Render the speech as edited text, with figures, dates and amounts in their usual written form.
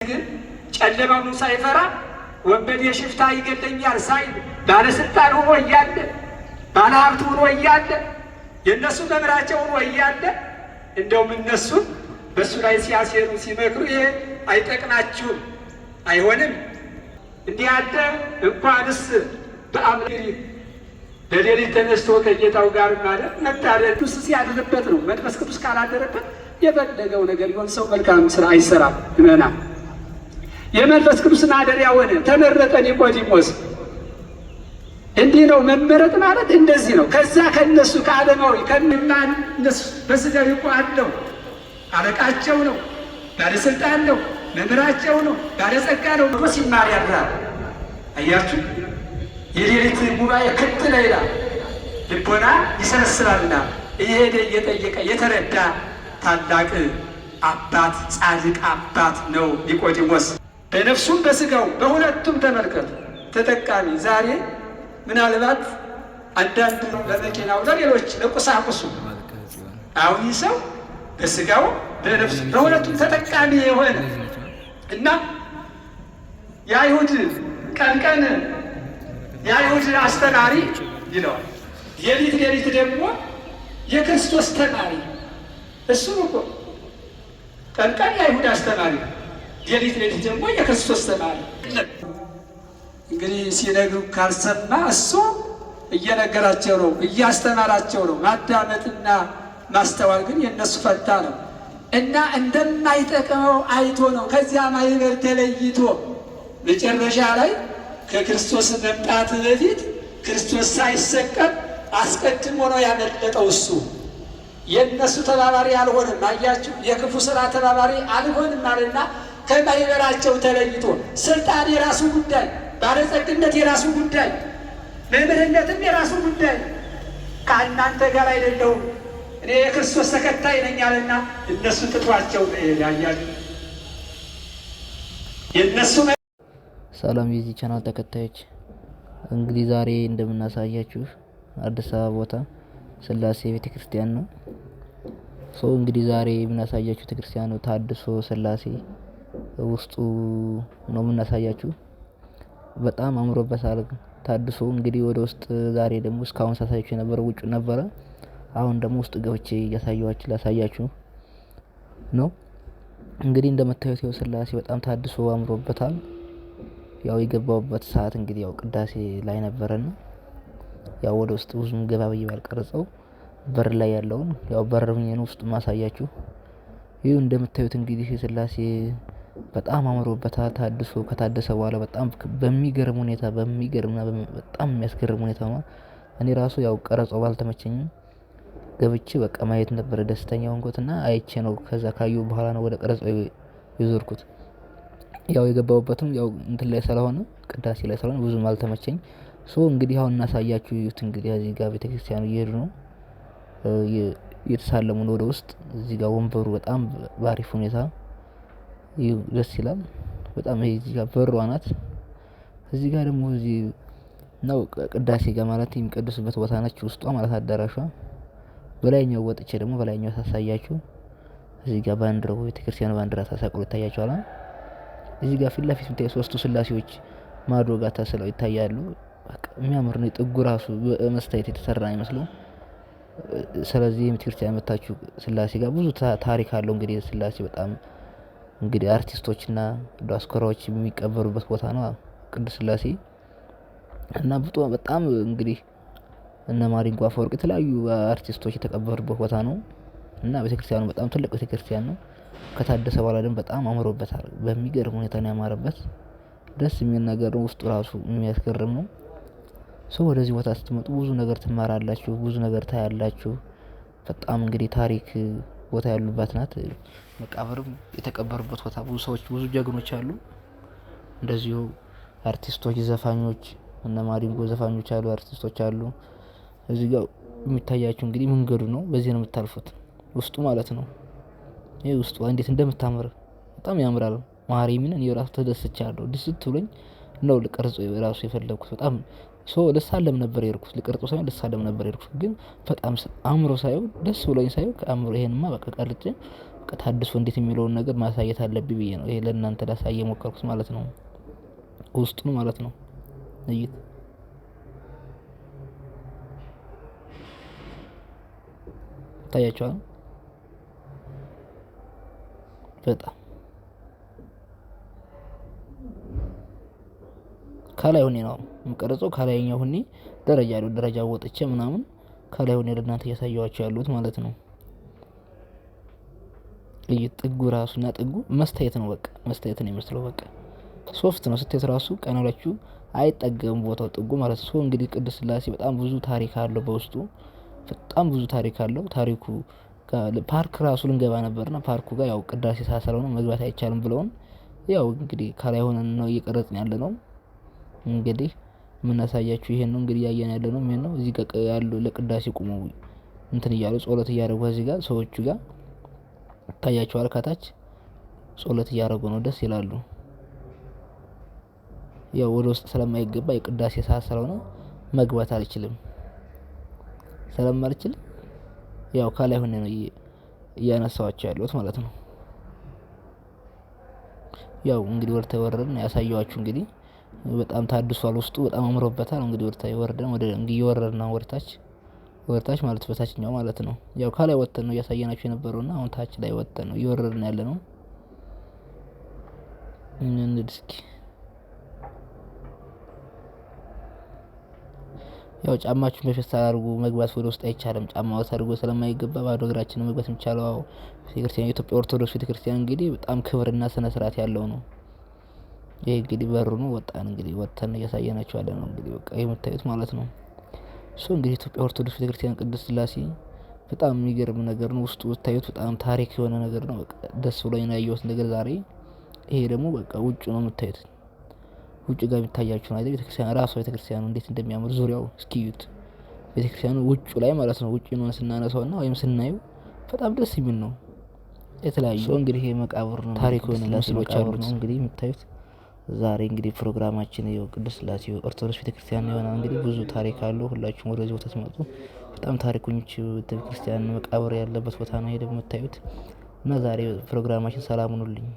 ግን ጨለማውን ሳይፈራ፣ ወንበዴ ሽፍታ ይገለኛል ሳይል፣ ባለስልጣን ሆኖ እያለ፣ ባለሀብት ሆኖ እያለ፣ የእነሱ መምህራቸው ሆኖ እያለ፣ እንደውም እነሱን በእሱ ላይ ሲያሴሩ ሲመክሩ ይሄ አይጠቅማችሁም፣ አይሆንም፣ እንዲህ ያለ እንኳንስ በአምላክ በሌሊት ተነስቶ ከጌታው ጋር ማለት መታደል ቅዱስ ሲያድርበት ነው። መንፈስ ቅዱስ ካላደረበት የፈለገው ነገር ይሆን ሰው መልካም ስራ አይሰራም። እመና የመንፈስ ቅዱስ ማደሪያ ሆነ፣ ተመረጠ ኒቆዲሞስ። እንዲህ ነው መመረጥ ማለት እንደዚህ ነው። ከዛ ከነሱ ከዓለማዊ ከማን እነሱ በስጋዊ እኮ አለው፣ አለቃቸው ነው፣ ባለስልጣን ነው፣ መምህራቸው ነው፣ ባለጸጋ ነው። ሲማር ያድራል። አያችሁ፣ የሌሊት ጉባኤ ክት ነው ይላል። ልቦና ይሰበስባልና እየሄደ እየጠየቀ የተረዳ ታላቅ አባት፣ ጻድቅ አባት ነው ኒቆዲሞስ። በነፍሱም በስጋው በሁለቱም ተመልከቱ ተጠቃሚ። ዛሬ ምናልባት አንዳንድ ለመኪናው፣ ለሌሎች ለቁሳቁሱ፣ አሁን ይህ ሰው በስጋው በነፍሱ በሁለቱም ተጠቃሚ የሆነ እና የአይሁድ ቀን ቀን የአይሁድ አስተማሪ ይለዋል፣ ሌሊት ሌሊት ደግሞ የክርስቶስ ተማሪ። እሱም እኮ ቀን ቀን የአይሁድ አስተማሪ፣ ሌሊት ሌሊት ደግሞ የክርስቶስ ተማሪ። እንግዲህ ሲነግሩ ካልሰማ እሱ እየነገራቸው ነው፣ እያስተማራቸው ነው። ማዳመጥና ማስተዋል ግን የእነሱ ፈንታ ነው እና እንደማይጠቅመው አይቶ ነው ከዚያ ማህበር ተለይቶ መጨረሻ ላይ ከክርስቶስ መምጣት በፊት፣ ክርስቶስ ሳይሰቀል አስቀድሞ ነው ያመለጠው። እሱ የእነሱ ተባባሪ አልሆንም። አያችሁ፣ የክፉ ስራ ተባባሪ አልሆንም አለና ከማህበራቸው ተለይቶ፣ ስልጣን የራሱ ጉዳይ፣ ባለጸግነት የራሱ ጉዳይ፣ መምህርነትም የራሱ ጉዳይ፣ ከእናንተ ጋር አይደለሁም፣ እኔ የክርስቶስ ተከታይ ነኝ አለና እነሱ ትቷቸው ያያችሁ የእነሱ ሰላም የዚህ ቻናል ተከታዮች፣ እንግዲህ ዛሬ እንደምናሳያችሁ አዲስ አበባ ቦታ ስላሴ ቤተክርስቲያን ነው። So እንግዲህ ዛሬ የምናሳያችሁ ቤተክርስቲያኑ ታድሶ ስላሴ ውስጡ ነው የምናሳያችሁ። በጣም አምሮበታል ታድሶ። እንግዲህ ወደ ውስጥ ዛሬ ደግሞ እስካሁን ሳሳያችሁ የነበረው ውጭ ነበረ። አሁን ደግሞ ውስጥ ገብቼ እያሳየኋችሁ ላሳያችሁ ነው። እንግዲህ እንደምታዩት ያው ስላሴ በጣም ታድሶ አምሮበታል። ያው የገባሁበት ሰዓት እንግዲህ ያው ቅዳሴ ላይ ነበረና ያው ወደ ውስጥ ብዙም ገባ ብዬ ባልቀርጸው በር ላይ ያለውን ያው በር ሁኜ ነው ውስጥ ማሳያችሁ። ይህ እንደምታዩት እንግዲህ ስላሴ በጣም አምሮበታል። ታድሶ ከታደሰ በኋላ በጣም በሚገርም ሁኔታ፣ በሚገርምና በጣም የሚያስገርም ሁኔታ ነው። እኔ ራሱ ያው ቀረጻው ባልተመቸኝም ገብቼ በቃ ማየት ነበረ ደስተኛ ሆንኩትና አይቼ ነው፣ ከዛ ካየሁ በኋላ ነው ወደ ቀረጻው የዞርኩት። ያው የገባሁበትም ያው እንትን ላይ ስለሆነ፣ ቅዳሴ ላይ ስለሆነ ብዙም አልተመቸኝ። So እንግዲህ አሁን እናሳያችሁ። እዩት፣ እንግዲህ እዚህ ጋር ቤተክርስቲያኑ እየሄዱ ነው፣ እየተሳለሙ ነው ወደ ውስጥ። እዚህ ጋር ወንበሩ በጣም በአሪፍ ሁኔታ ደስ ይላል። በጣም ይሄ እዚህ ጋር በሯ ናት። እዚህ ጋር ደግሞ እዚህ ነው ቅዳሴ ጋር ማለት የሚቀድሱበት ቦታ ነች ውስጧ ማለት አዳራሿ። በላይኛው ወጥቼ ደግሞ በላይኛው ሳሳያችሁ እዚህ ጋር ባንዲራው፣ ቤተክርስቲያኑ ባንዲራ ተሰቅሎ ይታያችኋል። እዚህ ጋር ፊት ለፊት የምታዩ ሶስቱ ስላሴዎች ማዶ ጋር ተስለው ይታያሉ። በቃ የሚያምር ነው። ጥጉ ራሱ በመስታየት የተሰራ አይመስለው። ስለዚህ ቤተክርስቲያን መታችሁ ስላሴ ጋር ብዙ ታሪክ አለው። እንግዲህ ስላሴ በጣም እንግዲህ አርቲስቶችና ዲያስፖራዎች የሚቀበሩበት ቦታ ነው ቅዱስ ስላሴ። እና በጣም እንግዲህ እነ ማዲንጎ አፈወርቅ፣ የተለያዩ አርቲስቶች የተቀበሩበት ቦታ ነው። እና ቤተክርስቲያኑ በጣም ትልቅ ቤተክርስቲያን ነው። ከታደሰ በኋላ ደግሞ በጣም አምሮበታል። በሚገርም ሁኔታ ነው ያማረበት። ደስ የሚል ነገር ነው። ውስጡ ራሱ የሚያስገርም ነው። So ወደዚህ ቦታ ስትመጡ ብዙ ነገር ትማራላችሁ፣ ብዙ ነገር ታያላችሁ። በጣም እንግዲህ ታሪክ ቦታ ያሉባት ናት። መቃብርም የተቀበሩበት ቦታ ብዙ ሰዎች፣ ብዙ ጀግኖች አሉ። እንደዚሁ አርቲስቶች፣ ዘፋኞች፣ እነ ማዲንጎ ዘፋኞች አሉ፣ አርቲስቶች አሉ። እዚህ ጋር የሚታያችሁ እንግዲህ መንገዱ ነው። በዚህ ነው የምታልፉት ውስጡ ማለት ነው። ይህ ውስጡ እንዴት እንደምታምር፣ በጣም ያምራል። ማርያምን እኔ ራሱ ተደስቻለሁ። ድስት ብሎኝ ነው ልቀርጽ ራሱ የፈለኩት። በጣም so ልሳለም ነበር የሄድኩት፣ ልቀርጾ ሳይሆን ልሳለም ነበር የሄድኩት። ግን በጣም አምሮ ሳየው፣ ደስ ብሎኝ ሳየው ከአእምሮ ይሄንማ በቃ ቀርጬ ታድሶ እንዴት የሚለውን ነገር ማሳየት አለብኝ ብዬ ነው ይሄ ለእናንተ ላሳየ የሞከርኩት ማለት ነው። ውስጡን ማለት ነው። እዩት። ይታያችኋል። በጣም ከላይ ሆኜ ነው የምቀርጸው። ከላይኛው ሆኜ ደረጃ ያለው ደረጃ ወጥቼ ምናምን ከላይ ሆኜ ለእናንተ እያሳየኋቸው ያሉት ማለት ነው። እዩት። ጥጉ ራሱና ጥጉ መስታየት ነው። በቃ መስታየት ነው የሚመስለው። በቃ ሶፍት ነው ስታዩት ራሱ ቀና ብላችሁ አይጠገብም ቦታው ጥጉ ማለት ነው። እንግዲህ ቅድስት ስላሴ በጣም ብዙ ታሪክ አለው በውስጡ በጣም ብዙ ታሪክ አለው። ታሪኩ ፓርክ ራሱ ልንገባ ነበርና ፓርኩ ጋር ያው ቅዳሴ ሰዓት ስለሆነ መግባት አይቻልም ብለውን ያው እንግዲህ ከላይ ሆነን ነው እየቀረጽን ያለ ነው። እንግዲህ የምናሳያችሁ ይሄን ነው እንግዲህ እያየን ያለ ነው። ይሄን ነው እዚህ ጋር ያሉ ለቅዳሴ ቆመው እንትን እያሉ ጸሎት እያደረጉ እዚህ ጋር ሰዎቹ ጋር ይታያቸዋል። ከታች ጸሎት እያደረጉ ነው። ደስ ይላሉ። ያው ወደ ውስጥ ስለማይገባ የቅዳሴ ሰዓት ስለሆነ መግባት አልችልም ስለማልችል ያው ከላይ ሆኜ ነው እያነሳኋቸው ያለሁት ማለት ነው። ያው እንግዲህ ወደ ወረድን ያሳየኋችሁ እንግዲህ በጣም ታድሷል። ውስጡ በጣም አምሮበታል። እንግዲህ ወደ ወርደን ወደ እንግዲህ እየወረድን ነው ወደ ታች ማለት በታችኛው ማለት ነው። ያው ከላይ ወጥተን ነው እያሳየናችሁ የነበረውና አሁን ታች ላይ ወጥተን ነው እየወረድን ያለ ነው። እንሂድ እስኪ። ያው ጫማችሁን በፌስታል አድርጉ መግባት ወደ ውስጥ አይቻልም። ጫማ አድርጎ ስለማይገባ ባዶ እግራችን መግባት የሚቻለው። ቤተክርስቲያን የኢትዮጵያ ኦርቶዶክስ ቤተክርስቲያን እንግዲህ በጣም ክብርና ስነ ስርዓት ያለው ነው። ይሄ እንግዲህ በሩ ነው። ወጣን እንግዲህ ወጥተን እያሳየናችሁ ያለ ነው እንግዲህ በቃ የምታዩት ማለት ነው። እሱ እንግዲህ ኢትዮጵያ ኦርቶዶክስ ቤተክርስቲያን ቅድስት ስላሴ በጣም የሚገርም ነገር ነው። ውስጡ ብታዩት በጣም ታሪክ የሆነ ነገር ነው። በቃ ደስ ብሎኝ ነው ያየሁት ነገር ዛሬ። ይሄ ደግሞ በቃ ውጭ ነው የምታዩት። ውጭ ጋር የሚታያችሁ ነው አይደል? ቤተክርስቲያን ራሷ ቤተክርስቲያኑ እንዴት እንደሚያምር ዙሪያው እስኪ እዩት። ቤተክርስቲያኑ ውጩ ላይ ማለት ነው። ውጭ ነው ስናነሳውና ወይም ስናየው በጣም ደስ የሚል ነው። የተለያዩ እንግዲህ ይሄ መቃብር ነው። ታሪክ የሆነ ምስሎች አሉት። ነው እንግዲህ የምታዩት ዛሬ እንግዲህ ፕሮግራማችን ይኸው ቅድስት ስላሴ ኦርቶዶክስ ቤተክርስቲያን ይሆናል። እንግዲህ ብዙ ታሪክ አለው። ሁላችሁም ወደዚህ ቦታ ስትመጡ በጣም ታሪኮች ቤተክርስቲያን መቃብር ያለበት ቦታ ነው። ይሄ ደግሞ የምታዩት እና ዛሬ ፕሮግራማችን ሰላም ሁኑልኝ።